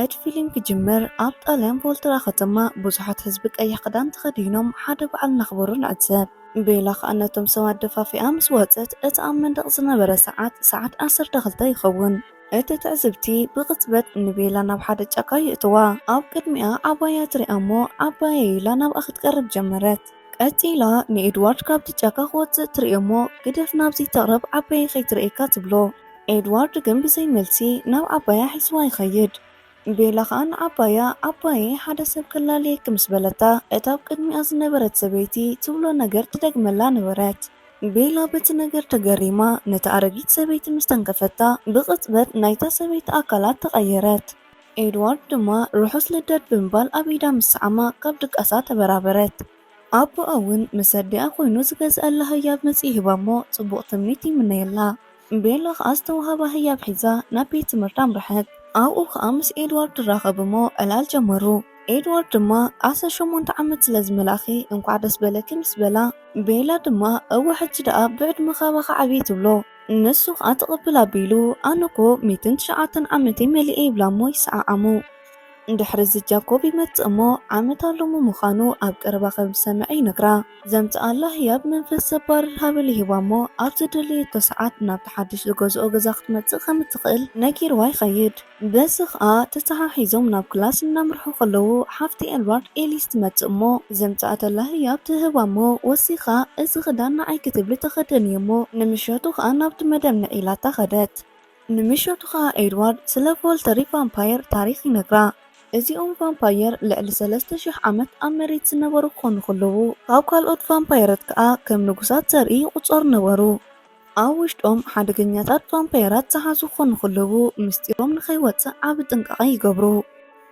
እቲ ፊልም ክጅምር ኣብ ጣልያን ቮልተራ ከተማ ብዙሓት ህዝቢ ቀይሕ ክዳን ተኸዲኖም ሓደ በዓል እናኽበሩ ንዕዘብ። ቤላ ከኣ ነቶም ሰባት ደፋፊኣ ምስ ወጸት እቲ ኣብ መንደቕ ዝነበረ ሰዓት ሰዓት ዓሰርተ ክልተ ይኸውን። እቲ ትዕዝብቲ ብቕጽበት ንቤላ ናብ ሓደ ጫካ ይእትዋ። ኣብ ቅድሚኣ ዓባያ ትሪኣ እሞ ዓባያ ኢላ ናብኣ ክትቀርብ ጀመረት። ቀጺላ ንኤድዋርድ ካብቲ ጫካ ክወጽእ ትሪኦ እሞ ግደፍ ናብዚ ተቕርብ ዓባያ ከይትርእየካ ትብሎ። ኤድዋርድ ግን ብዘይ መልሲ ናብ ዓባያ ሒዝዋ ይኸይድ። ቤላ ኸኣ ንዓባያ ዓባየ ሓደ ሰብ ከላልየኪ ምስ በለታ እታ ኣብ ቅድሚኣ ዝነበረት ሰበይቲ ትብሎ ነገር ትደግመላ ነበረት። ቤላ በቲ ነገር ተገሪማ ነታ ኣረጊት ሰበይቲ ምስ ተንከፈታ ብቕጽበት ናይታ ሰበይቲ ኣካላት ተቐየረት። ኤድዋርድ ድማ ርሑስ ልደት ብምባል ኣብ ኢዳ ምስ ሰዓማ ካብ ድቃሳ ተበራበረት። ኣቦኣ እውን ምስ ኣዲኣ ኮይኑ ዝገዝኣላ ህያብ መጺኡ ሂባ እሞ ጽቡቕ ትምኒት ይምነየላ። ቤላ ኸኣ ዝተዋህባ ህያብ ሒዛ ናብ ቤት ትምህርቲ ኣምርሐት። ኣብኡ ኸኣ ምስ ኤድዋርድ ትራኸብ እሞ ዕላል ጀመሩ። ኤድዋርድ ድማ ዓሰርተ ሸሞንተ ዓመት ስለ ዝመላእኺ እንኳዕ ደስ በለኪ ምስ በላ፣ ቤላ ድማ እወ ሕጂ ደኣ ብዕድመ ካባኻ ዓብየ ትብሎ። ንሱ ኸኣ ትቕብል ኣቢሉ ኣነ እኮ ሚእትን ትሽዓተን ዓመተይ መሊኤ ይብላ እሞ ይሰዓዓሙ። ድሕሪ እዚ ጃኮብ ይመጽእ እሞ ዓመት ኣሎሙ ምዃኑ ኣብ ቀረባ ከም ዝሰምዐ ይነግራ። ዘምጽኣላ ህያብ መንፈስ ዘባርር ሃብል ይህባ እሞ ኣብ ዝደለየቶ ሰዓት ናብቲ ሓድሽ ዝገዝኦ ገዛ ክትመጽእ ከም እትኽእል ነጊርዋ ይኸይድ። በዚ ኸኣ ተተሓሒዞም ናብ ክላስ እናምርሑ ከለዉ ሓፍቲ ኤድዋርድ ኤሊስ ትመጽእ እሞ ዘምጽኣተላ ህያብ ትህባ እሞ ወሲኻ እዚ ክዳን ንዓይ ክትብሊ ተኸደንዮ እሞ ንምሸቱ ኸኣ ናብቲ መደብ ንዒላታ ኸደት። ንምሸቱ ኸኣ ኤድዋርድ ስለ ቮልተሪ ቫምፓየር ታሪኽ ይነግራ። እዚኦም ቫምፓየር ልዕሊ ሰለስተ ሽሕ ዓመት ኣብ መሬት ዝነበሩ ክኾኑ ከለዉ ካብ ካልኦት ቫምፓየራት ከኣ ከም ንጉሳት ዘርኢ ይቑጸሩ ነበሩ። ኣብ ውሽጦም ሓደገኛታት ቫምፓየራት ዝሓዙ ክኾኑ ከለዉ ምስጢሮም ንኸይወጽእ ዓቢ ጥንቃቐ ይገብሩ።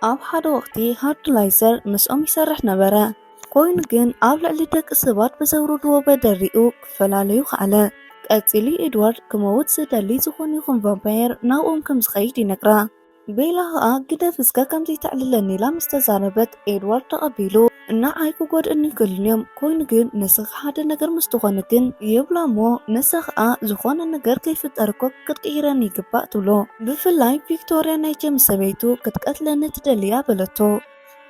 ኣብ ሓደ ወቕቲ ሃርድ ላይዘር ምስኦም ይሰርሕ ነበረ። ኮይኑ ግን ኣብ ልዕሊ ደቂ ሰባት ብዘውርድዎ በደል ሪኡ ክፈላለዩ ከኣለ። ቀጺሉ ኤድዋርድ ክመውት ዝደሊ ዝኾነ ይኹን ቫምፓየር ናብኦም ከም ዝኸይድ ይነግራ። ቤላ ኸኣ ግደፍ እስከ ከምዚ ተዕልለኒ ኢላ ምስ ተዛረበት ኤድዋርድ ተቐቢሉ ንዓይ ክጎድእኒ ይኽእሉን እዮም፣ ኮይኑ ግን ንስኺ ሓደ ነገር ምስ ትኾኒ ግን ይብላ እሞ ንሳ ኸኣ ዝኾነ ነገር ከይፍጠር እኮ ክትቅይረኒ ይግባእ ትብሎ። ብፍላይ ቪክቶርያ ናይ ጀምስ ሰበይቱ ክትቀትለኒ ትደሊ እያ በለቶ።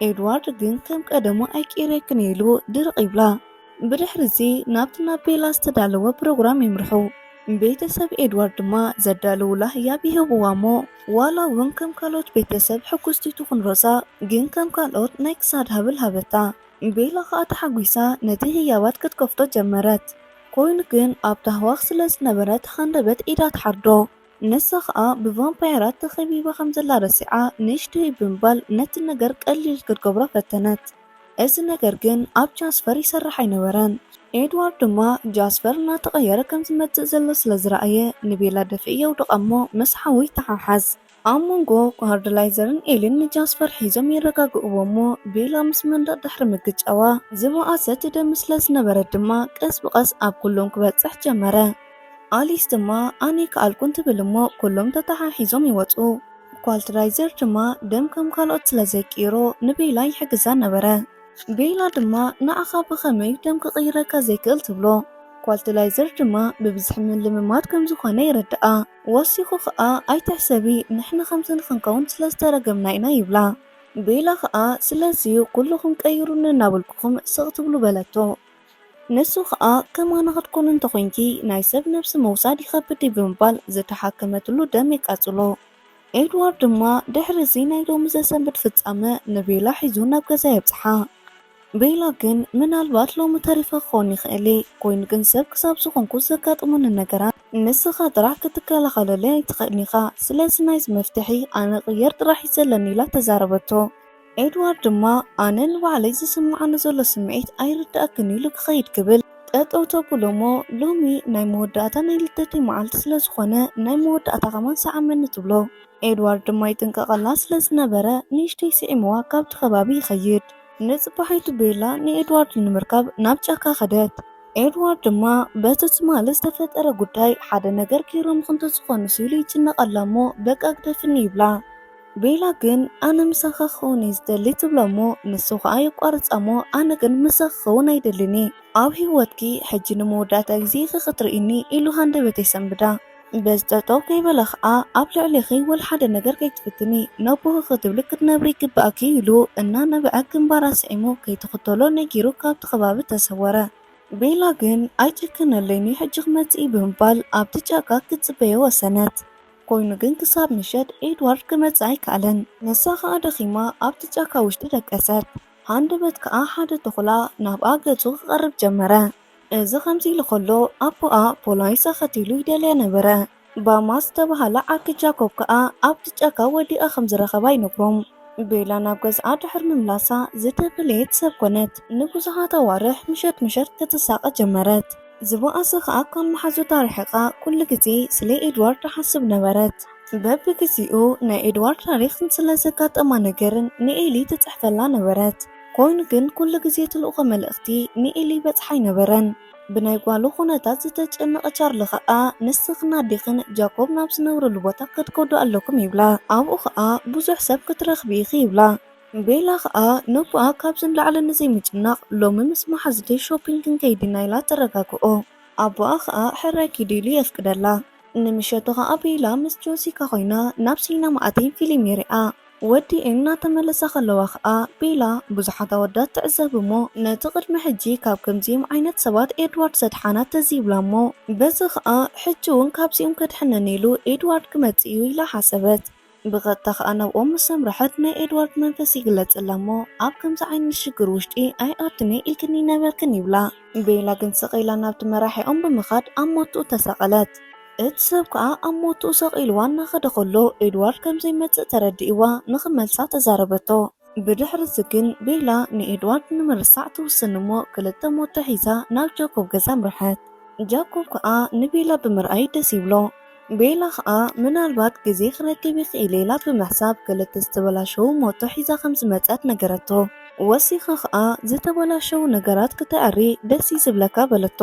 ኤድዋርድ ግን ከም ቀደሙ ኣይቅይረክን ኢሉ ድርቕ ይብላ። ብድሕሪ እዚ ናብቲ ናብ ቤላ ዝተዳለወ ፕሮግራም ይምርሑ። ቤተሰብ ኤድዋርድ ድማ ዘዳለውላ ህያብ ይህብዋ እሞ ዋላ እውን ከም ካልኦት ቤተሰብ ሕጉስቲ ትኹን ሮዛ ግን ከም ካልኦት ናይ ክሳድ ሃብል ሃበታ። ቤላ ኸኣ ተሓጒሳ ነቲ ህያባት ክትከፍቶ ጀመረት። ኮይኑ ግን ኣብ ታህዋኽ ስለ ዝነበረት ሃንደበት ኢዳ ትሓርዶ። ንሳ ኸኣ ብቫምፓየራት ተኸቢባ ከም ዘላ ረሲዓ ንእሽተይ ብምባል ነቲ ነገር ቀሊል ክትገብሮ ፈተነት። እዚ ነገር ግን ኣብ ጃስፐር ይሰርሕ ኣይነበረን። ኤድዋርድ ድማ ጃስፐር እናተቐየረ ከም ዝመጽእ ዘሎ ስለ ዝረኣየ ንቤላ ደፊኡ የውድቓ እሞ ምስ ሓዊ ይተሓሓዝ። ኣብ መንጎ ሃርድ ላይዘርን ኤሊን ንጃስፐር ሒዞም የረጋግእዎ እሞ ቤላ ምስ መንደቕ ድሕሪ ምግጫዋ ዝበኣሰት ደም ስለ ዝነበረት ድማ ቀስ ብቐስ ኣብ ኩሎም ክበጽሕ ጀመረ። ኣሊስ ድማ ኣነ ኣይከኣልኩን ትብል እሞ ኩሎም ተተሓሒዞም ይወጹ። ኳልትራይዘር ድማ ደም ከም ካልኦት ስለ ዘይቅይሮ ንቤላ ይሕግዛ ነበረ። ቤላ ድማ ንዓኻ ብኸመይ ደም ክቕይረካ ዘይክእል ትብሎ። ኳልትራይዘር ድማ ብብዝሒ ምልምማድ ከም ዝኾነ የረድኣ። ወሲኹ ኸኣ ኣይትሕሰቢ ንሕና ከምዚ ንኽንከውን ስለ ዝተረገምና ኢና ይብላ። ቤላ ኸኣ ስለዚ ኩልኹም ቀይሩኒ እናበልኩኹም ስቕ ትብሉ በለቶ። ንሱ ኸኣ ከማና ክትኮኒ እንተኾይንኪ ናይ ሰብ ነብሲ ምውሳድ ይኸብድ እዩ ብምባል ዝተሓከመትሉ ደም የቃጽሎ። ኤድዋርድ ድማ ድሕሪ እዚ ናይ ሎሚ ዘሰንብድ ፍጻመ ንቤላ ሒዙ ናብ ገዛ የብጽሓ። ቤላ ግን ምናልባት ሎሚ ተሪፈ ክኸውን ይኽእል እየ፣ ኮይኑ ግን ሰብ ክሳብ ዝኾንኩ ዘጋጥሙኒ ነገራት ንስኻ ጥራሕ ክትከላኸለለይ ኣይትኽእልን ኢኻ። ስለዚ ናይዚ መፍትሒ ኣነ ክቕየር ጥራሕ እዩ ዘለኒ ኢላ ተዛረበቶ። ኤድዋርድ ድማ ኣነ ንባዕለይ ዝስምዓኒ ዘሎ ስምዒት ኣይርድኣክን ኢሉ ክኸይድ ክብል ጠጠው ተብሎ እሞ ሎሚ ናይ መወዳእታ ናይ ልደተይ መዓልቲ ስለ ዝኾነ ናይ መወዳእታ ከማን ሰዓመኒ ትብሎ። ኤድዋርድ ድማ ይጥንቀቐላ ስለ ዝነበረ ንእሽተይ ስዒምዋ ካብቲ ከባቢ ይኸይድ። ንጽባሒቱ ቤላ ንኤድዋርድ ንምርካብ ናብ ጫካ ከደት። ኤድዋርድ ድማ በቲ ትማሊ ዝተፈጠረ ጉዳይ ሓደ ነገር ገይሮምኺ እንተዝኾኑስ ኢሉ ይጭነቐላ እሞ በቃ ግደፍኒ ይብላ። ቤላ ግን ኣነ ምሳኻ ክኸውን እየ ዝደሊ ትብሎ እሞ ንሱ ኸኣ የቋርጻ እሞ ኣነ ግን ምሳኺ ክኸውን ኣይደልን እየ። ኣብ ህይወትኪ ሕጂ ንመወዳእታ ግዜ ኢኺ ክትርእይኒ ኢሉ ሃንደበት የሰንብዳ። በዚ ጠጠው ከይበለ ኸኣ ኣብ ልዕሌኺ ወላ ሓደ ነገር ከይትፍትኒ፣ ነቦኺ ክትብሊ ክትነብሪ ይግባኣኪ ኢሉ እናነበዐ ግንባራ ስዒሙ ከይትኽተሎ ነጊሩ ካብቲ ከባቢ ተሰወረ። ቤላ ግን ኣይጨከነለይን እዩ ሕጂ ክመጽእ እዩ ብምባል ኣብቲ ጫካ ክትጽበዮ ወሰነት። ኮይኑ ግን ክሳብ ምሸት ኤድዋርድ ክመጽእ ኣይከኣለን። ንሳ ኸኣ ደኺማ ኣብቲ ጫካ ውሽጢ ደቀሰት። ሃንደበት ከኣ ሓደ ተኹላ ናብኣ ገጹ ክቐርብ ጀመረ። እዚ ከምዚ ኢሉ ኸሎ ኣቦኣ ፖላይስ ኣኸቲሉ ይደልያ ነበረ። ባማ ዝተባህለ ዓርኪ ጃኮብ ከኣ ኣብቲ ጫካ ወዲቓ ከም ዝረኸባ ይነግሮም። ቤላ ናብ ገዝኣ ድሕሪ ምምላሳ ዝተፈለየት ሰብ ኮነት። ንብዙሓት ኣዋርሕ ምሸት ምሸት ክትሳቐ ጀመረት። ዝበኣሰ ከኣ ካብ መሓዙታ ርሒቓ ኩሉ ግዜ ስለ ኤድዋርድ ትሓስብ ነበረት። በብግዜኡ ናይ ኤድዋርድ ታሪኽ ስለ ዘጋጠማ ነገርን ንኤሊ ትጽሕፈላ ነበረት። ኮይኑ ግን ኩሉ ግዜ ትልእኾ መልእኽቲ ንኤሊ ይበጽሓ ኣይነበረን። ብናይ ጓሉ ኩነታት ዝተጨነቐ ቻርሊ ኸኣ ንስኽን ኣዴኽን ጃኮብ ናብ ዝነብርሉ ቦታ ክትከዱ ኣለኩም ይብላ። ኣብኡ ኸኣ ብዙሕ ሰብ ክትረኽቢ ኢኺ ይብላ። ቤላ ኸኣ ነቦኣ ካብዚ ንላዕሊ ንዘይምጭናቕ ሎሚ ምስ መሓዙተይ ሾፒንግ ክንከይድ ኢና ኢላ ተረጋግኦ። ኣቦኣ ኸኣ ሕራይ ኪዱ ኢሉ የፍቅደላ። ንምሸቱ ኸኣ ቤላ ምስ ጆሲካ ኮይና ናብ ሲነማ ኣትየን ፊልም የሪኣ። ወዲኤን እናተመለሳ ከለዋ ኸኣ ቤላ ብዙሓት ኣወዳት ትዕዘብ እሞ ነቲ ቅድሚ ሕጂ ካብ ከምዚኦም ዓይነት ሰባት ኤድዋርድ ዘድሓና ተዚ ይብላ እሞ በዚ ኸኣ ሕጂ እውን ካብዚኦም ከድሕነኒ ኢሉ ኤድዋርድ ክመጽእ እዩ ኢላ ሓሰበት። ብቐጥታ ኸኣ ናብኦም ምስ ኣምረሐት ናይ ኤድዋርድ መንፈስ ይግለጸላ እሞ ኣብ ከምዚ ዓይነት ሽግር ውሽጢ ኣይኣቱን እየ ኢልክኒ ነበርክን ይብላ። ቤላ ግን ስቕ ኢላ ናብቲ መራሒኦም ብምኻድ ኣብ ሞትኡ ተሰቐለት። እቲ ሰብ ከኣ ኣብ ሞትኡ ሰቒልዋ እናኸደ ከሎ ኤድዋርድ ከም ዘይመጽእ ተረዲእዋ ንኽመልሳ ተዛረበቶ። ብድሕሪ እዚ ግን ቤላ ንኤድዋርድ ንምርሳዕ ትውስን እሞ ክልተ ሞቶ ሒዛ ናብ ጃኮብ ገዛ ኣምርሐት። ጃኮብ ከኣ ንቤላ ብምርኣዩ ደስ ይብሎ። ቤላ ከኣ ምናልባት ግዜ ክረክብ ይኽእል ኢላ ብምሕሳብ ክልተ ዝተበላሸዉ ሞቶ ሒዛ ከም ዝመጸት ነገረቶ። ወሲኻ ከኣ ዝተበላሸዉ ነገራት ክተዕሪ ደስ እዩ ዝብለካ በለቶ።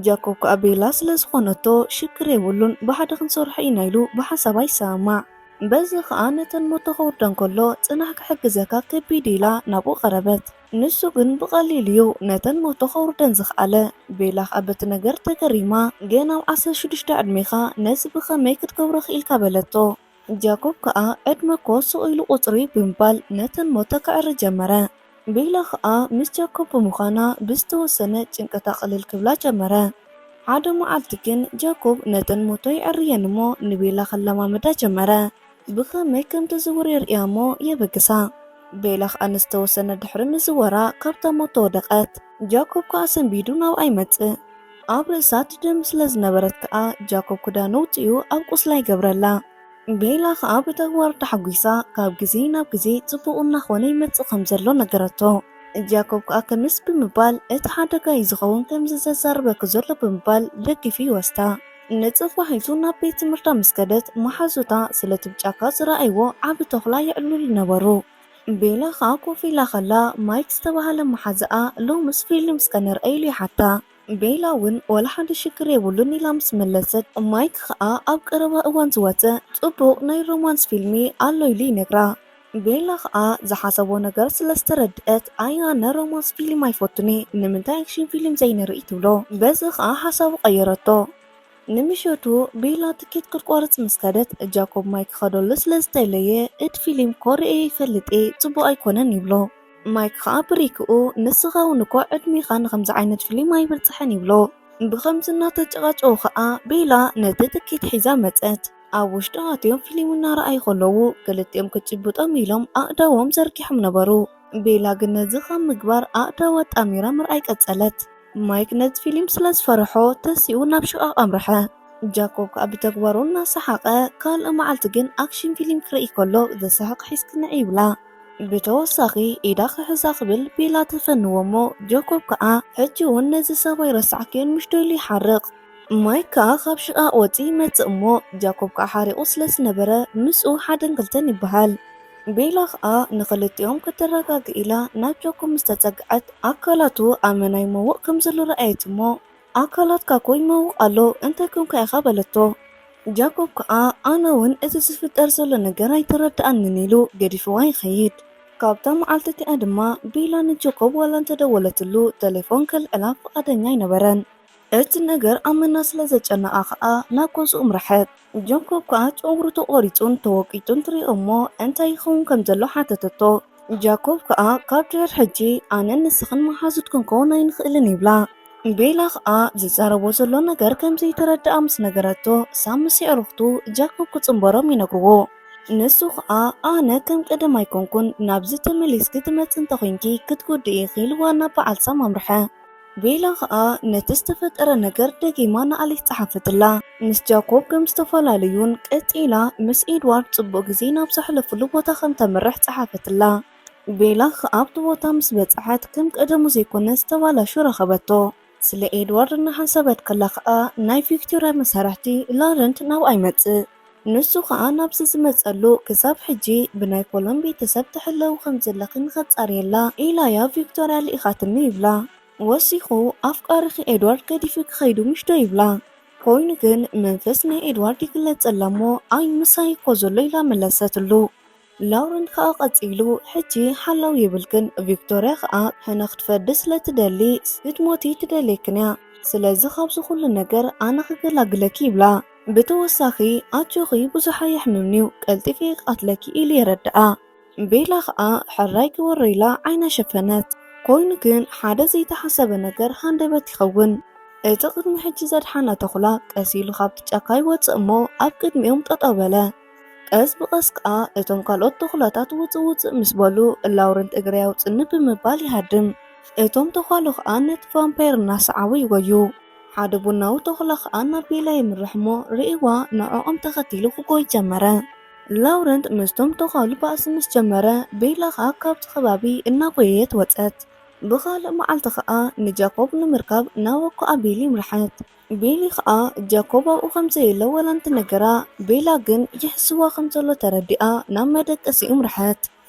ጃኮብ ከኣ ቤላ ስለ ዝኾነቶ ሽግር የብሉን ብሓደ ክንሰርሖ ኢና ኢሉ ብሓሳባ ይሰማማዕ። በዚ ከኣ ነተን ሞቶ ከውርደን ከሎ ጽናሕ ክሕግዘካ ከቢድ ኢላ ናብኡ ቀረበት። ንሱ ግን ብቐሊል እዩ ነተን ሞቶ ከውርደን ዝኸኣለ። ቤላ ከኣ በቲ ነገር ተገሪማ ገና ኣብ ዓሰርተ ሽዱሽተ ዕድሜኻ ነዚ ብኸመይ ክትገብሮ ክኢልካ በለቶ። ጃኮብ ከኣ ዕድመ እኮ ስቕ ኢሉ ቁጽሪ ብምባል ነተን ሞቶ ከዕሪ ጀመረ። ቤላ ከኣ ምስ ጃኮብ ብምዃና ብዝተወሰነ ጭንቀታ ቅልል ክብላ ጀመረ። ሓደ መዓልቲ ግን ጃኮብ ነተን ሞቶ ይዕርየን እሞ ንቤላ ከለማምዳ ጀመረ። ብኸመይ ከም ተዝውር የርእያ እሞ የበግሳ። ቤላ ከኣ ንዝተወሰነ ድሕሪ ምዝወራ ካብታ ሞቶ ወደቐት። ጃኮብ ከኣ ሰንቢዱ ናብኣ ይመጽእ። ኣብ ርእሳ ትደሚ ስለ ዝነበረት ከኣ ጃኮብ ክዳኑ ኣውጺኡ ኣብ ቁስላ ይገብረላ። ቤላ ከኣ ብተግባሩ ተሓጒሳ ካብ ግዜ ናብ ግዜ ጽቡቕ እናኾነ ይመጽእ ከም ዘሎ ነገረቶ። ጃኮብ ከኣ ክምስ ብምባል እቲ ሓደጋ እዩ ዝኸውን ከምዚ ዘዛርበኪ ዘሎ ብምባል ደጊፉ ይወስዳ። ንጽባሒቱ ናብ ቤት ትምህርታ ምስ ከደት መሓዙታ ስለቲ ብጫካ ዝረኣይዎ ዓቢ ተኹላ የዕልሉ ነበሩ። ቤላ ከኣ ኮፍ ኢላ ከላ ማይክ ዝተባህለ መሓዛኣ ሎምስ ፊልም እስከ ንርአ ኢሉ ይሓታ። ቤላ እውን ወላ ሓደ ሽግር የብሉን ኢላ ምስ መለሰት ማይክ ከኣ ኣብ ቀረባ እዋን ዝወጸ ጽቡቕ ናይ ሮማንስ ፊልሚ ኣሎ ኢሉ ይነግራ። ቤላ ከኣ ዝሓሰቦ ነገር ስለ ዝተረድአት ኣይ ኣነ ሮማንስ ፊልም ኣይፈቱን እየ ንምንታይ ኣክሽን ፊልም ዘይንርኢ ትብሎ። በዚ ከኣ ሓሳቡ ቀየረቶ። ንምሸቱ ቤላ ትኬት ክትቆርጽ ምስ ከደት ጃኮብ ማይክ ክኸደሉ ስለ ዝተለየ እቲ ፊልም ኮርኤ ይፈልጥ እየ ጽቡቕ ኣይኮነን ይብሎ። ማይክ ከኣ ብሪክኡ ንስኻ እውን እኮ ዕድሜኻ ንኸምዚ ዓይነት ፊልም ኣይበጽሐን ይብሎ። ብኸምዚ እናተጨቓጨቑ ከኣ ቤላ ነቲ ትኬት ሒዛ መጸት። ኣብ ውሽጢ ኣትዮም ፊልም እናረኣዩ ከለዉ ክልቲኦም ክጭብጦም ኢሎም ኣእዳዎም ዘርጊሖም ነበሩ። ቤላ ግን ነዚ ካብ ምግባር ኣእዳዋ ኣጣሚራ ምርኣይ ቀጸለት። ማይክ ነቲ ፊልም ስለ ዝፈርሖ ተሲኡ ናብ ሽቓቕ ኣምርሐ። ጃኮብ ከኣ ብተግባሩ እናሰሓቐ ካልእ መዓልቲ ግን ኣክሽን ፊልም ክርኢ ከሎ ዘስሕቕ ሒዝኪ ንዒ ይብላ። ብተወሳኺ ኢዳ ክሕዛ ክብል ቤላ ትፈንዎ እሞ ጃኮብ ከኣ ሕጂ እውን ነዚ ሰብ ኣይረሳዕክዮን ምሽ ዶ ኢሉ ይሓርቕ። ማይክ ከኣ ካብ ሽቓቕ ወጺኡ ይመጽእ እሞ ጃኮብ ከኣ ሓሪቑ ስለ ዝነበረ ምስኡ ሓደን ክልተን ይበሃል። ቤላ ከኣ ንኽልቲኦም ከተረጋግእ ኢላ ናብ ጃኮብ ምስ ተጸግዐት ኣካላቱ ኣመና ይመውቕ ከም ዘሎ ረኣየት እሞ ኣካላትካ እኮ ይመውቕ ኣሎ እንታይ ኮንካ ኢኻ በለቶ። ጃኮብ ከኣ ኣነ እውን እቲ ዝፍጠር ዘሎ ነገር ኣይተረድኣንን ኢሉ ገዲፍዋ ይኸይድ። ካብታ መዓልቲ እቲኣ ድማ ቤላ ንጃኮብ ዋላ እንተደወለትሉ ተሌፎን ከልዕላ ፍቓደኛ ኣይነበረን። እቲ ነገር ኣመና ስለ ዘጨነቓ ከኣ ናብ ገዝኡ ኣምርሐት። ጃኮብ ከኣ ጨጉሩ ተቖሪጹን ተወቂጡን ትርእዮ እሞ እንታይ ይኸውን ከም ዘሎ ሓተተቶ። ጃኮብ ከኣ ካብ ድሕር ሕጂ ኣነን ንስኽን መሓዙት ክንከውን ኣይንኽእልን ይብላ። ቤላ ከኣ ዝዛረቦ ዘሎ ነገር ከም ዘይተረድኣ ምስ ነገረቶ ሳም ምስ የዕሩኽቱ ጃኮብ ክጽንበሮም ይነግርዎ። ንሱ ከኣ ኣነ ከም ቀደም ኣይኮንኩን፣ ናብዚ ተመሊስኪ ትመጽ እንተኾይንኪ ክትጉድኢ ኢኺ ኢልዋ ናብ በዓል ሳም ኣምርሐ። ቤላ ከኣ ነቲ ዝተፈጠረ ነገር ደጊማ ንኣሊስ ጸሓፈትላ። ምስ ጃኮብ ከም ዝተፈላለዩን ቀጺላ ምስ ኤድዋርድ ጽቡቕ ግዜ ናብ ዘሕለፉሉ ቦታ ከም ተምርሕ ጸሓፈትላ። ቤላ ከኣ ኣብቲ ቦታ ምስ በጽሐት ከም ቀደሙ ዘይኮነ ዝተባላሹ ረኸበቶ። ስለ ኤድዋርድ እናሓሰበት ከላ ከኣ ናይ ቪክቶርያ መሳርሕቲ ላውረንት ናብኣ ይመጽእ። ንሱ ከኣ ናብዚ ዝመጸሉ ክሳብ ሕጂ ብናይ ኮሎን ቤተሰብ ትሕለዊ ከም ዘለኺ ንኸጻርየላ ኢላያ ቪክቶርያ ልኢኻትኒ ይብላ። ወሲኹ ኣፍቃሪኺ ኤድዋርድ ገዲፉ ክኸይዱ ምሽዶ ይብላ። ኮይኑ ግን መንፈስ ናይ ኤድዋርድ ይግለጸላ እሞ ኣይ ምሳይ እኮ ዘሎ ኢላ መለሰትሉ። ላውረንት ከኣ ቀጺሉ ሕጂ ሓላው የብልክን፣ ቪክቶርያ ከኣ ሕነ ክትፈዲ ስለ ትደሊ ክትሞቲ ትደልየክን እያ። ስለዚ ካብዚ ኩሉ ነገር ኣነ ክገላግለኪ ይብላ። ብተወሳኺ ኣጆኺ ብዙሕ ኣየሕምምን'ዩ፣ ቀልጢፈ ክቐትለኪ ኢሉ የረድኣ። ቤላ ከኣ ሕራይ ግበሮ ኢላ ዓይና ሸፈነት። ኮይኑ ግን ሓደ ዘይተሓሰበ ነገር ሃንደበት ይኸውን። እቲ ቅድሚ ሕጂ ዘድሓና ተኹላ ቀስ ኢሉ ካብቲ ጫካ ይወጽእ እሞ ኣብ ቅድሚኦም ጠጠው በለ። ቀስ ብቐስ ከኣ እቶም ካልኦት ተኹላታት ውጽእ ውጽእ ምስ በሉ ላውረንት እግረይ ኣውጽኒ ብምባል ይሃድም። እቶም ተዃሉ ከኣ ነቲ ቫምፓየር እናሰዓቡ ይጎዩ። ሓደ ቡናዊ ተኹላ ከኣ ናብ ቤላ የምርሕ እሞ ርእይዋ ንዕኦም ተኸቲሉ ክጎይ ጀመረ። ላውረንት ምስቶም ተዃሉ ባእሲ ምስ ጀመረ ቤላ ከኣ ካብቲ ከባቢ እናጎየየት ወጸት። ብኻልእ መዓልቲ ከኣ ንጃኮብ ንምርካብ ናብ ኣኮኣ ቤሊ ምርሐት። ቤሊ ከኣ ጃኮብ ኣብኡ ከም ዘየለ ወላ እንትነገራ፣ ቤላ ግን ይሕስዋ ከም ዘሎ ተረዲኣ ናብ መደቀሲኡ ምርሐት።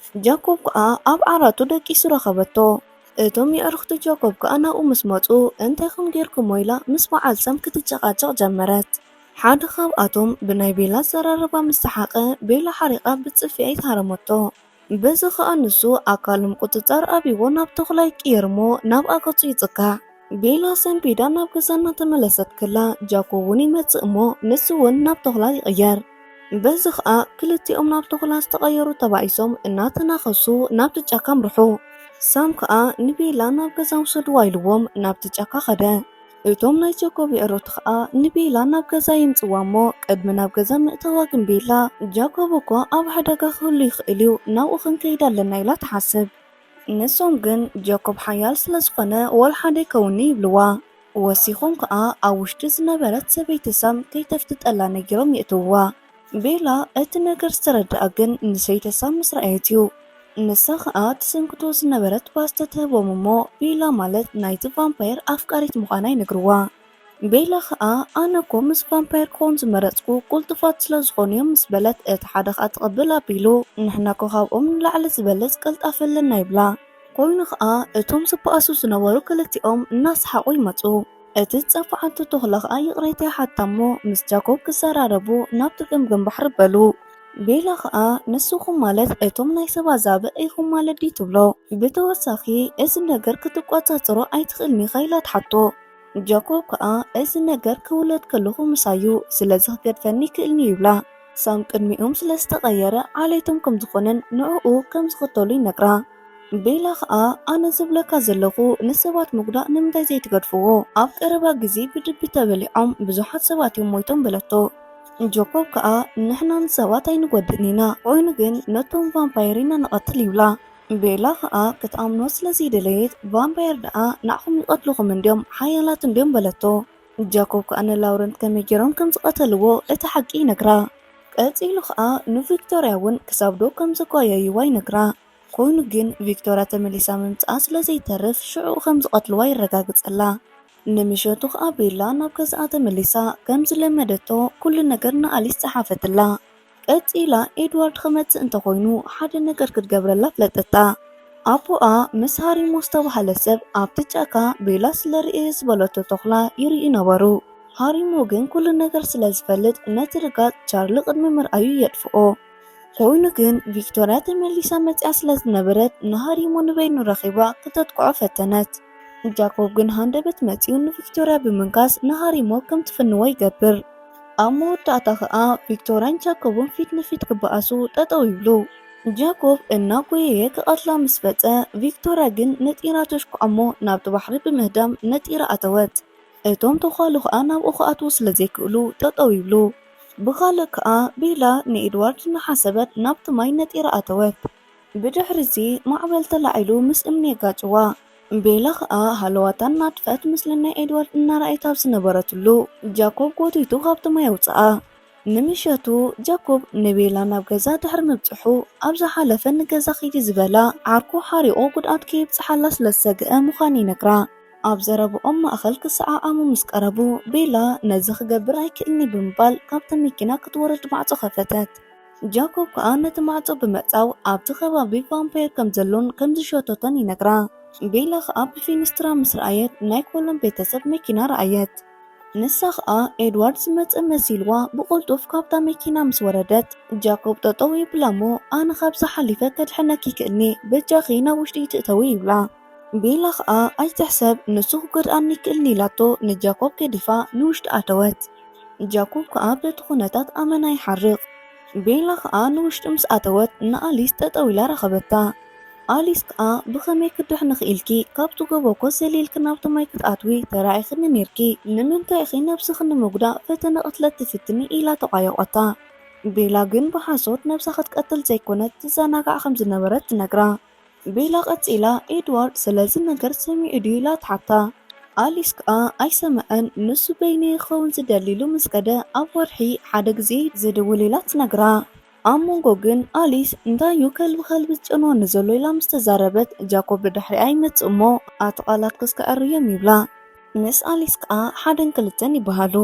ጃኮብ ከኣ ኣብ ዓራቱ ደቂሱ ረኸበቶ። እቶም የዕሩኽቲ ጃኮብ ከኣ ናብኡ ምስ መጹ፣ "እንታይ ኢኹም ጌርኩሞ?" ኢላ ምስ በዓል ሳም ክትጨቃጨቕ ጀመረት። ሓደ ካብኣቶም ብናይ ቤላ ኣዘራርባ ምስ ሰሓቐ፣ ቤላ ሓሪቓ ብጽፊ ኣይትሃረመቶ። በዚ ከኣ ንሱ ኣካሉ ምቁጽጻር ኣብይዎ ናብ ተኹላ ይቅየር እሞ ናብኣ ገጹ ይጽጋዕ። ቤላ ሰንቢዳ ናብ ገዛ እናተመለሰት ከላ ጃኮብ እውን ይመጽእ እሞ ንሱ እውን ናብ ተኹላ ይቕየር። በዚ ከኣ ክልቲኦም ናብ ተኹላ ዝተቐየሩ ተባኢሶም እናተናኸሱ ናብቲ ጫካ ኣምርሑ። ሳም ከኣ ንቤላ ናብ ገዛ ውሰድዋ ኢልዎም ናብቲ ጫካ ኸደ። እቶም ናይ ጃኮብ የዕሩኽቲ ከኣ ንቤላ ናብ ገዛ የምጽዋ እሞ ቅድሚ ናብ ገዛ ምእታዋ ግን ቤላ ጃኮብ እኮ ኣብ ሓደጋ ክህሉ ይኽእል እዩ፣ ናብኡ ክንከይድ ኣለና ኢላ ትሓስብ። ንሶም ግን ጃኮብ ሓያል ስለ ዝኾነ ወላ ሓደ ኣይከውን'ዩ ይብልዋ። ወሲኾም ከኣ ኣብ ውሽጢ ዝነበረት ሰበይቲ ሳም ከይተፍጥጠላ ነጊሮም የእትውዋ። ቤላ እቲ ነገር ዝተረድኣ ግን ንሰይቲ ሳም ምስ ረኣየት እዩ። ንሳ ከኣ ትስንክቶ ዝነበረት ፓስታ ትህቦም እሞ ቤላ ማለት ናይቲ ቫምፓየር ኣፍቃሪት ምዃና ይነግርዋ። ቤላ ከኣ ኣነ እኮ ምስ ቫምፓየር ክኾን ዝመረጽኩ ቅልጡፋት ስለ ዝኾኑ እዮም ምስ በለት እቲ ሓደ ከኣ ትቕብል ኣቢሉ ንሕና እኮ ካብኦም ንላዕሊ ዝበልጽ ቅልጣፈ ኣለና ይብላ። ኮይኑ ከኣ እቶም ዝበኣሱ ዝነበሩ ክልቲኦም እናሰሓቑ ይመጹ። እቲ ዝጸፍዓቶ ተኹላ ከኣ ይቕሬታ ይሓታ እሞ ምስ ጃኮብ ክዘራረቡ ናብቲ ገምገም ባሕሪ በሉ። ቤላ ከኣ ንስኹም ማለት እቶም ናይ ሰባት ዛብእ ኢኹም ማለት ድዩ ትብሎ። ብተወሳኺ እዚ ነገር ክትቆጻጸሮ ኣይትኽእልን ኢኻ ኢላ ትሓቶ። ጃኮብ ከኣ እዚ ነገር ክውለድ ከለኹ ምሳዩ ስለዚ ክገድፈኒ ይኽእልኒ ይብላ። ሳም ቅድሚኦም ስለ ዝተቐየረ ዓሌቶም ከም ዝኾነን ንዕኡ ከም ዝኽተሉ ይነግራ። ቤላ ከኣ ኣነ ዝብለካ ዘለኹ ንሰባት ምጉዳእ ንምንታይ ዘይትገድፍዎ? ኣብ ቀረባ ግዜ ብድቢ ተበሊዖም ብዙሓት ሰባት እዮም ሞይቶም በለቶ። ጃኮብ ከኣ ንሕና ንሰባት ኣይንጎድእን ኢና፣ ኮይኑ ግን ነቶም ቫምፓየር ኢና ንቐትል ይብላ። ቤላ ከኣ ክትኣምኖ ስለ ዘይደለየት ቫምፓየር ደኣ ንዓኹም ይቐትልኹም እንድዮም ሓያላት እንድዮም በለቶ። ጃኮብ ከኣ ንላውረንት ከመይ ገይሮም ከም ዝቐተልዎ እቲ ሓቂ ይነግራ። ቀጺሉ ከኣ ንቪክቶርያ እውን ክሳብ ዶ ከም ዘጓየይዋ ይነግራ። ኮይኑ ግን ቪክቶርያ ተመሊሳ ምምጽኣ ስለ ዘይተርፍ ሽዑ ከም ዝቐትልዋ የረጋግጸላ። ንምሸቱ ከኣ ቤላ ናብ ገዛኣ ተመሊሳ ከም ዝለመደቶ ኩሉ ነገር ንኣሊስ ጸሓፈትላ። ቀጺላ ኤድዋርድ ክመጽእ እንተኾይኑ ሓደ ነገር ክትገብረላ ፍለጠታ። ኣቦኣ ምስ ሃሪሞ ዝተባህለ ሰብ ኣብቲ ጫካ ቤላ ስለ ርእየ ዝበለቶ ተኹላ ይርእዩ ነበሩ። ሃሪሞ ግን ኩሉ ነገር ስለ ዝፈልጥ ነቲ ርጋጽ ቻርሊ ቅድሚ ምርኣዩ የጥፍኦ። ኮይኑ ግን ቪክቶርያ ተመሊሳ መጺኣ ስለ ዝነበረት ንሃሪሞ ንበይኑ ረኺባ ክተጥቅዖ ፈተነት። ጃኮብ ግን ሃንደበት መጺኡ ንቪክቶርያ ብምንካስ ንሃሪ ሞር ከም ትፍንዎ ይገብር። ኣብ መወዳእታ ኸኣ ቪክቶርያን ጃኮብን ፊት ንፊት ክበኣሱ ጠጠው ይብሉ። ጃኮብ እናጎየየ ክቐትላ ምስ ፈጸ፣ ቪክቶርያ ግን ነጢራ ተሽኩዓሞ ናብቲ ባሕሪ ብምህዳም ነጢራ ኣተወት። እቶም ተዃሉ ኸኣ ናብኡ ክኣትዉ ስለ ዘይክእሉ ጠጠው ይብሉ። ብኻልእ ከኣ ቤላ ንኤድዋርድ እናሓሰበት ናብቲ ማይ ነጢራ ኣተወት። ብድሕሪዚ ማዕበል ተላዒሉ ምስ እምኒ የጋጭዋ። ቤላ ኸኣ ሃለዋታ እናጥፍአት ምስሊ ናይ ኤድዋርድ እናረኣየት ኣብ ዝነበረትሉ ጃኮብ ጎቲቱ ካብቲ ማይ ኣውጽኣ። ንምሸቱ ጃኮብ ንቤላ ናብ ገዛ ድሕሪ ምብጽሑ ኣብ ዝሓለፈ ንገዛ ኺዲ ዝበላ ዓርኩ ሓሪቑ ጉድኣት ከየብጽሓላ ስለ ዝሰግአ ምዃኑ ይነግራ። ኣብ ዘረብኦም ማእኸል ክሰዓዓሙ ምስ ቀረቡ ቤላ ነዚ ክገብር ኣይክእልኒ ብምባል ካብቲ መኪና ክትወርድ ማዕጾ ከፈተት። ጃኮብ ከኣ ነቲ ማዕጾ ብምዕጻው ኣብቲ ከባቢ ቫምፓየር ከም ዘሎን ከም ዝሸተቶን ይነግራ። ቤላ ከኣ ብፊንስትራ ምስ ረኣየት ናይ ኮሎም ቤተሰብ መኪና ረኣየት። ንሳ ከኣ ኤድዋርድ ዝመጸ መሲልዋ ብቕልጡፍ ካብታ መኪና ምስ ወረደት ጃኮብ ጠጠው ይብላ እሞ ኣነ ካብዚ ሓሊፈ ከድሕነኪ ይክእልኒ በጃኺ ናብ ውሽጢ ይትእተዊ ይብላ። ቤላ ከኣ ኣይትሕሰብ ንሱ ክጎድኣኒ ይክእልኒ ኢላቶ ንጃኮብ ገዲፋ ንውሽጢ ኣተወት። ጃኮብ ከኣ በቲ ኩነታት ኣመና ይሓርቕ። ቤላ ከኣ ንውሽጢ ምስ ኣተወት ንኣሊስ ጠጠው ኢላ ረኸበታ። ኣሊስ ከኣ ብኸመይ ክድሕኒ ክኢልኪ ካብቲ ጎቦ እኮ ዘሊልኪ ናብቲ ማይ ክትኣትዊ ተራኢኽኒ ኔርኪ ንምንታይ ኢኺ ነብስኺ ንምጉዳእ ፈተነ ቅትለት ትፍትኒ ኢላ ተቋየቖታ። ቤላ ግን ብሓሶት ነብሳ ክትቀትል ዘይኮነት ትዘናጋዕ ከም ዝነበረት ትነግራ። ቤላ ቀጺላ ኤድዋርድ ስለዚ ነገር ሰሚዑ ድዩ ኢላ ትሓታ። ኣሊስ ከኣ ኣይሰምዐን ንሱ በይነይ ክኸውን ዝደሊ ኢሉ ምስ ከደ ኣብ ወርሒ ሓደ ግዜ ዝድውል ኢላ ትነግራ። ኣብ መንጎ ግን ኣሊስ እንታይ እዩ ከልቢ ከልቢ ዝጨንወኒ ዘሎ ኢላ ምስ ተዛረበት ጃኮብ ብድሕሪኣ ይመጽእ እሞ ኣቲ ቃላትክስ ከዐርዮም ይብላ። ምስ ኣሊስ ከኣ ሓደን ክልተን ይበሃሉ።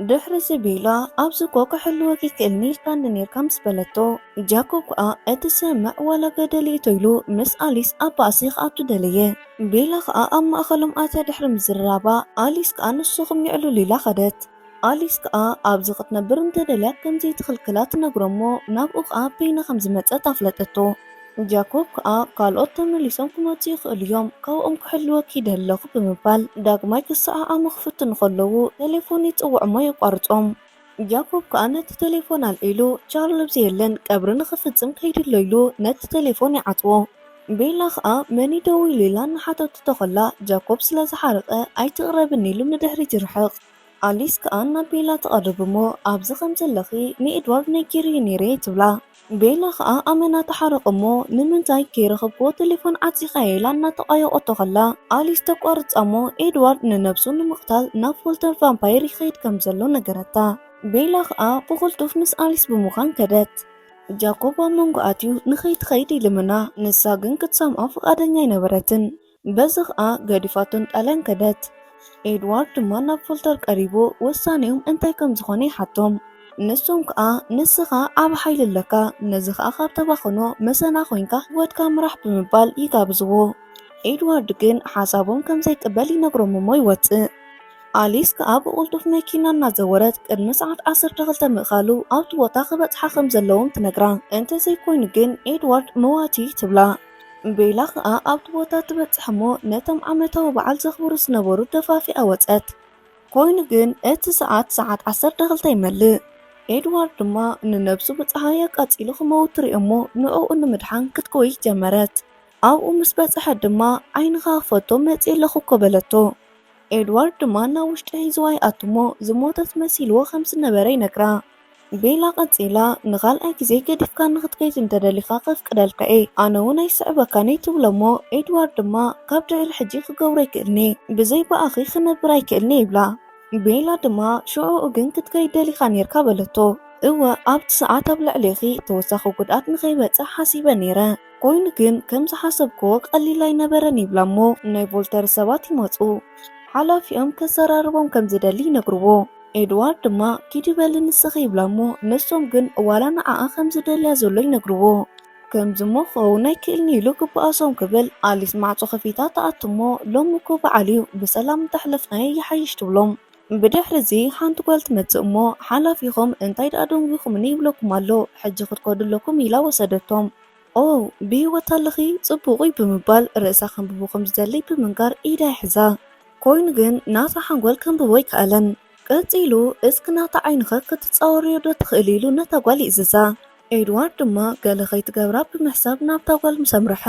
ድሕሪ እዚ ቤላ ኣብዚ እኮ ክሕልወኪ ይክእልኒ ኢልካኒ ኔርካ ምስ በለቶ ጃኮብ ከኣ እቲ ሰምዕ ዋላ ገደል ይእቶ ኢሉ ምስ ኣሊስ ኣብ ባእሲ ክኣቱ ደለየ። ቤላ ከኣ ኣብ ማእኸሎም ኣትያ ድሕሪ ምዝርራባ ኣሊስ ከኣ ንስኹም የዕልሉ ኢላ ከደት። ኣሊስ ከኣ ኣብዚ ክትነብር እንተደልያ ከም ዘይትኽልክላ ትነግሮ እሞ ናብኡ ከኣ በይና ከም ዝመጸት ኣፍለጠቶ። ጃኮብ ከኣ ካልኦት ተመሊሶም ክመጹ ይኽእሉ እዮም፣ ካብኦም ክሕልወኪ ይደሊ ኣለኹ ብምባል ዳግማይ ክሰዓዓሙ ክፍትኑ ከለዉ ቴሌፎን ይጽውዕ እሞ የቋርጾም። ጃኮብ ከኣ ነቲ ቴሌፎን ኣልዒሉ ቻርልስ የለን ቀብሪ ንኽፍጽም ከይዱ ኣሎ ኢሉ ነቲ ቴሌፎን ይዓጽዎ። ቤላ ከኣ መን እዩ ደዊሉ ኢላ እናሓተተቶ ከላ ጃኮብ ስለ ዝሓረቐ ኣይትቕረብኒ ኢሉ ንድሕሪት ይርሕቕ። ኣሊስ ከኣ ናብ ቤላ ትቐርብ እሞ ኣብዚ ከም ዘለኺ ንኤድዋርድ ነጊረዮ ነይረ እየ ትብላ። ቤላ ከኣ ኣመና ትሓርቕ እሞ ንምንታይ ከይረኸብክዎ ቴሌፎን ዓጺኻዮ ኢላ እናተቋየቖቶ ከላ ኣሊስ ተቋርጻ እሞ ኤድዋርድ ንነብሱ ንምቕታል ናብ ፎልተር ቫምፓየር ይኸይድ ከም ዘሎ ነገረታ። ቤላ ከኣ ብቕልጡፍ ምስ ኣሊስ ብምዃን ከደት። ጃኮብ ኣብ መንጎ ኣትዩ ንኸይትኸይድ ይልምና፣ ንሳ ግን ክትሰምዖ ፍቓደኛ ኣይነበረትን። በዚ ኸኣ ገዲፋቶም ጣልያን ከደት። ኤድዋርድ ድማ ናብ ፎልተር ቀሪቡ ውሳኔኦም እንታይ ከም ዝኾነ ይሓቶም። ንሶም ከኣ ንስኻ ዓቢ ሓይሊ ኣለካ፣ ነዚ ኸኣ ካብ ተባኽኖ መሰና ኮይንካ ህይወትካ ምራሕ ብምባል ይጋብዝዎ። ኤድዋርድ ግን ሓሳቦም ከም ዘይቅበል ይነግሮም እሞ ይወጽእ። ኣሊስ ከኣ ብቕልጡፍ መኪና እናዘወረት ቅድሚ ሰዓት ዓሰርተ ክልተ ምእካሉ ኣብቲ ቦታ ክበጽሓ ከም ዘለዎም ትነግራ። እንተዘይኮይኑ ግን ኤድዋርድ መዋቲ ትብላ። ቤላ ከኣ ኣብቲ ቦታ ትበጽሕ እሞ ነቶም ዓመታዊ በዓል ዘኽብሩ ዝነበሩ ደፋፊኣ ወጸት። ኮይኑ ግን እቲ ሰዓት ሰዓት ዓሰርተ ክልተ ይመልእ። ኤድዋርድ ድማ ንነብሱ ብጸሓይ ኣቃጺሉ ክመውት ትርኢ እሞ ንዕኡ ንምድሓን ክትጎይ ጀመረት። ኣብኡ ምስ በጽሐት ድማ ዓይንኻ ክፈቶ መጺእ ኣለኹ እኮ በለቶ። ኤድዋርድ ድማ ናብ ውሽጢ ሒዝዋ ይኣቱ እሞ ዝሞተት መሲልዎ ከም ዝነበረ ይነግራ። ቤላ ቀጺላ ንኻልኣይ ግዜ ገዲፍካ ንኽትከይድ እንተደሊኻ ከፍቅደልካ እየ፣ ኣነ እውን ኣይስዕበካን እየ ትብሎ እሞ ኤድዋርድ ድማ ካብ ድሕሪ ሕጂ ክገብሮ ኣይክእልን እየ፣ ብዘይ ብኣኺ ክነብር ኣይክእልን እየ ይብላ። ቤላ ድማ ሽዑኡ ግን ክትከይድ ደሊኻ ኔርካ በለቶ። እወ ኣብቲ ሰዓት ኣብ ልዕሌኺ ተወሳኺ ጉድኣት ንኸይበጽሕ ሓሲበ ኔረ፣ ኮይኑ ግን ከም ዝሓሰብክዎ ቀሊል ኣይነበረን ይብላ እሞ ናይ ቮልተር ሰባት ይመጹ። ሓላፊኦም ከዘራርቦም ከም ዝደሊ ይነግርዎ። ኤድዋርድ ድማ ኪዲ በሊ ንስኺ ይብላ እሞ ንሶም ግን ዋላ ንዓኣ ከም ዝደልያ ዘሎ ይነግርዎ። ከምዚ እሞ ክኸውን ኣይክእልን ኢሉ ክበኣሶም ክብል ኣሊስ ማዕጾ ከፊታ ትኣቱ እሞ ሎሚ እኮ በዓል እዩ ብሰላም እንተሕለፍናዮ ይሓይሽ ትብሎም። ብድሕሪ እዚ ሓንቲ ጓል ትመጽእ እሞ ሓላፊኹም እንታይ ደኣ ደንጒኹምኒ ይብለኩም ኣሎ ሕጂ ክትከዱ ኣለኩም ኢላ ወሰደቶም። "ኦ፣ ብህይወት ኣለኺ? ጽቡቕ እዩ" ብምባል ርእሳ ከንብቦ ከም ዝደሊ ብምንጋር ኢዳ ይሕዛ። ኮይኑ ግን ናታ ሓንጎል ከንብቦ ኣይከኣለን። ቀጺሉ፣ "እስኪ ናታ ዓይንኸ ክትጻወርዮ ዶ ትኽእሊ?" ኢሉ ነታ ጓል ይእዝዛ። ኤድዋርድ ድማ ገለ ከይትገብራ ብምሕሳብ ናብታ ጓል ምስ ኣምርሐ፣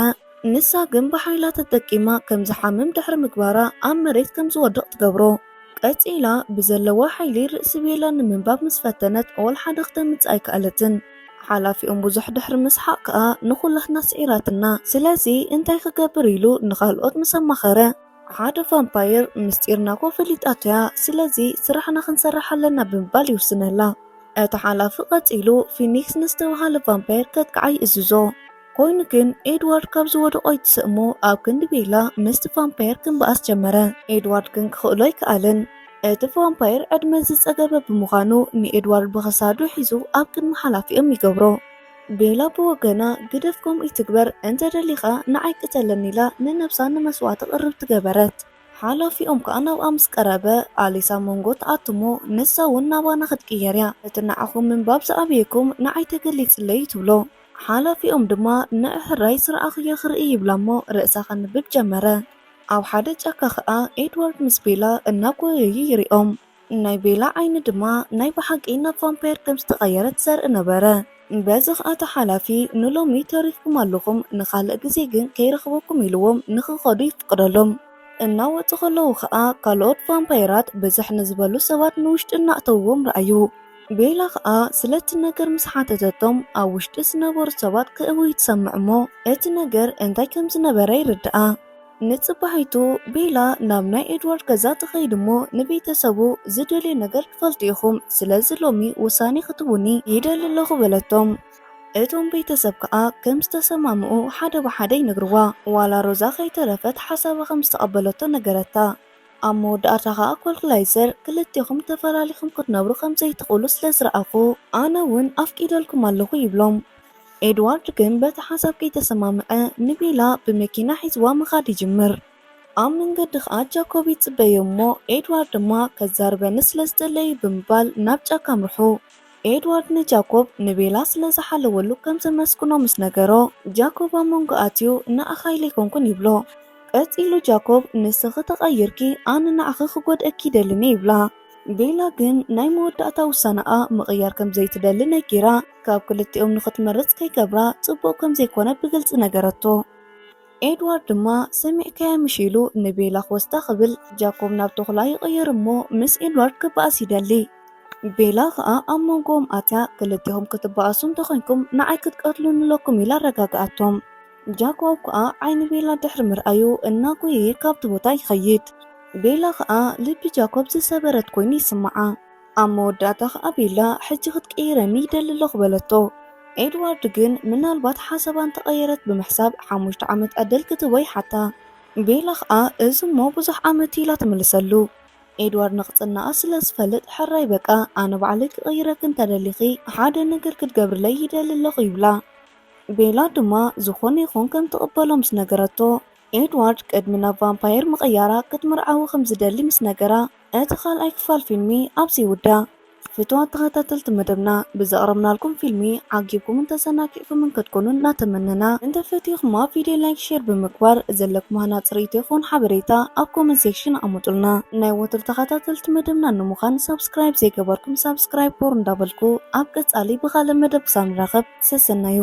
ንሳ ግን ብሓይላ ተጠቂማ ከም ዝሓምም ድሕሪ ምግባራ ኣብ መሬት ከም ዝወድቕ ትገብሮ። ቀጺላ ብዘለዋ ሓይሊ ርእሲ ቤላ ንምንባብ ምስ ፈተነት፣ ወላ ሓደ ክተምጽእ ኣይከኣለትን። ሓላፊኦም ብዙሕ ድሕሪ ምስሓቕ ከኣ ንኹላትና ስዒራትና። ስለዚ እንታይ ክገብር ኢሉ ንኻልኦት ምስ ኣማኸረ፣ ሓደ ቫምፓየር ምስጢርና እኮ ፈሊጣቶ እያ፣ ስለዚ ስራሕና ክንሰርሕ ኣለና ብምባል ይውስነላ። እቲ ሓላፊ ቀጺሉ ፊኒክስ ንዝተባሃለ ቫምፓየር ከጥቅዓ ይእዝዞ። ኮይኑ ግን ኤድዋርድ ካብ ዝወደቆ ይትስእሞ ኣብ ክንዲ ቤላ ምስቲ ቫምፓየር ክንበኣስ ጀመረ። ኤድዋርድ ግን ክኽእሎ ኣይከኣለን። እቲ ቫምፓየር ዕድመ ዝጸገበ ብምዃኑ ንኤድዋርድ ብኽሳዱ ሒዙ ኣብ ቅድሚ ሓላፊኦም ይገብሮ። ቤላ ብወገና ግደፍ ከምኡ ይትግበር፣ እንተ ደሊኻ ንዓይ ቅተለኒ ኢላ ንነብሳ ንመስዋእቲ ቅርብቲ ገበረት። ሓላፊኦም ከኣ ናብኣ ምስ ቀረበ ኣሊሳ መንጎ ትኣትሞ፣ ንሳ እውን ናባና ክትቅየር እያ። እቲ ንዓኹም ምንባብ ዝኣበየኩም ንዓይ ተገሊጽለይ እዩ ትብሎ። ሓላፊኦም ድማ ንዕሕራይ ዝረኣኽዮ ክርኢ ይብላ እሞ ርእሳ ከንብብ ጀመረ። ኣብ ሓደ ጫካ ከኣ ኤድዋርድ ምስ ቤላ እናጎየዩ ይሪኦም። ናይ ቤላ ዓይኒ ድማ ናይ ብሓቂ ናብ ቫምፓየር ከም ዝተቐየረት ዘርኢ ነበረ። በዚ ከኣ እቲ ሓላፊ ንሎሚ ተሪፍኩም ኣለኹም፣ ንኻልእ ግዜ ግን ከይረኽበኩም ኢልዎም ንኽኸዱ ይፍቅደሎም። እናወጹ ከለዉ ከኣ ካልኦት ቫምፓየራት ብዝሕ ንዝበሉ ሰባት ንውሽጢ እናእተውዎም ረኣዩ። ቤላ ከኣ ስለቲ ነገር ምስ ሓተተቶም ኣብ ውሽጢ ዝነበሩ ሰባት ክእውዩ ትሰምዕ እሞ እቲ ነገር እንታይ ከም ዝነበረ ይርድኣ። ንጽባሒቱ ቤላ ናብ ናይ ኤድዋርድ ገዛ ትኸይድ እሞ ንቤተሰቡ ዝደልዮ ነገር ትፈልጡ ኢኹም፣ ስለዚ ሎሚ ውሳኔ ክትውኒ ይደሊ ኣለኹ በለቶም። እቶም ቤተሰብ ከኣ ከም ዝተሰማምኡ ሓደ ብሓደ ይነግርዋ። ዋላ ሮዛ ከይተረፈት ሓሳባ ከም ዝተቐበለቶ ነገረታ። ኣብ መወዳእታ ከኣ ኮልክላይዘር ክልቴኹም ተፈላሊኹም ክትነብሩ ከም ዘይትኽእሉ ስለ ዝረኣኹ ኣነ እውን ኣፍቂደልኩም ኣለኹ ይብሎም። ኤድዋርድ ግን በቲ ሓሳብ ከይተሰማምዐ ንቤላ ብመኪና ሒዝዋ ምኻድ ይጅምር። ኣብ መንገዲ ከኣ ጃኮብ ይጽበዮ እሞ ኤድዋርድ ድማ ከዛርበኒ ስለ ዝደለዩ ብምባል ናብ ጫካ ኣምርሑ። ኤድዋርድ ንጃኮብ ንቤላ ስለ ዝሓለወሉ ከም ዘመስግኖ ምስ ነገሮ፣ ጃኮብ ኣብ መንጎ ኣትዩ ንኣኻ ኢለ ኣይኮንኩን ይብሎ። ቀጺሉ ጃኮብ ንስኺ ተቐይርኪ ኣነ ንዓኺ ክጎድእኪ ይደልን እየ ይብላ። ቤላ ግን ናይ መወዳእታ ውሳነኣ ምቕያር ከም ዘይትደሊ ነጊራ ካብ ክልቲኦም ንኽትመርጽ ከይገብራ ጽቡቕ ከም ዘይኮነ ብግልጺ ነገረቶ። ኤድዋርድ ድማ ሰሚዕካያ ምሽ ኢሉ ንቤላ ክወስዳ ክብል ጃኮብ ናብ ተኹላ ይቕየር እሞ ምስ ኤድዋርድ ክበኣስ ይደሊ። ቤላ ኸኣ ኣብ መንጎኦም ኣትያ ክልቴኹም ክትበኣሱ እንተኾይንኩም ንዓይ ክትቀትሉኒ ኣለኩም ኢላ ኣረጋግኣቶም። ጃኮብ ከኣ ዓይኒ ቤላ ድሕሪ ምርኣዩ እናጎየየ ካብቲ ቦታ ይኸይድ። ቤላ ኸኣ ልቢ ጃኮብ ዝሰበረት ኮይኑ ይስምዓ። ኣብ መወዳእታ ኸኣ ቤላ ሕጂ ክትቅይረኒ ይደሊ ኣለኹ በለቶ። ኤድዋርድ ግን ምናልባት ሓሳባ እንተቐየረት ብምሕሳብ ሓሙሽተ ዓመት ዕድል ክትህቦ ይሓታ። ቤላ ኸኣ እዚ እሞ ብዙሕ ዓመት ኢላ ትምልሰሉ። ኤድዋርድ ንቕጽናኣ ስለ ዝፈልጥ ሕራይ በቃ ኣነ ባዕለይ ክቕይረኪ እንተደሊኺ ሓደ ነገር ክትገብርለይ ይደሊ ኣለኹ ይብላ። ቤላ ድማ ዝኾነ ይኹን ከም ትቕበሎ ምስ ነገረቶ፣ ኤድዋርድ ቅድሚ ናብ ቫምፓየር ምቕያራ ክትምርዓዊ ከም ዝደሊ ምስ ነገራ፣ እቲ ካልኣይ ክፋል ፊልሚ ኣብዚ ይውዳእ። ፍቱዋት ተኸታተልቲ መደብና፣ ብዘቕረብናልኩም ፊልሚ ዓጊብኩምን ተዘናጊዕኩምን ክትኮኑ እናተመነና፣ እንተፈቲኹማ ቪድዮ ላይክ፣ ሼር ብምግባር ዘለኩም ሃናጺ ርእይቶ ይኹን ሓበሬታ ኣብ ኮመንት ሴክሽን ኣቐምጡልና። ናይ ወትሩ ተኸታተልቲ መደብና ንምዃን ሳብስክራይብ ዘይገበርኩም ሳብስክራይብ ቦር እንዳበልኩ ኣብ ቀጻሊ ብኻልእ መደብ ክሳብ ንራኸብ ሰሰናዩ።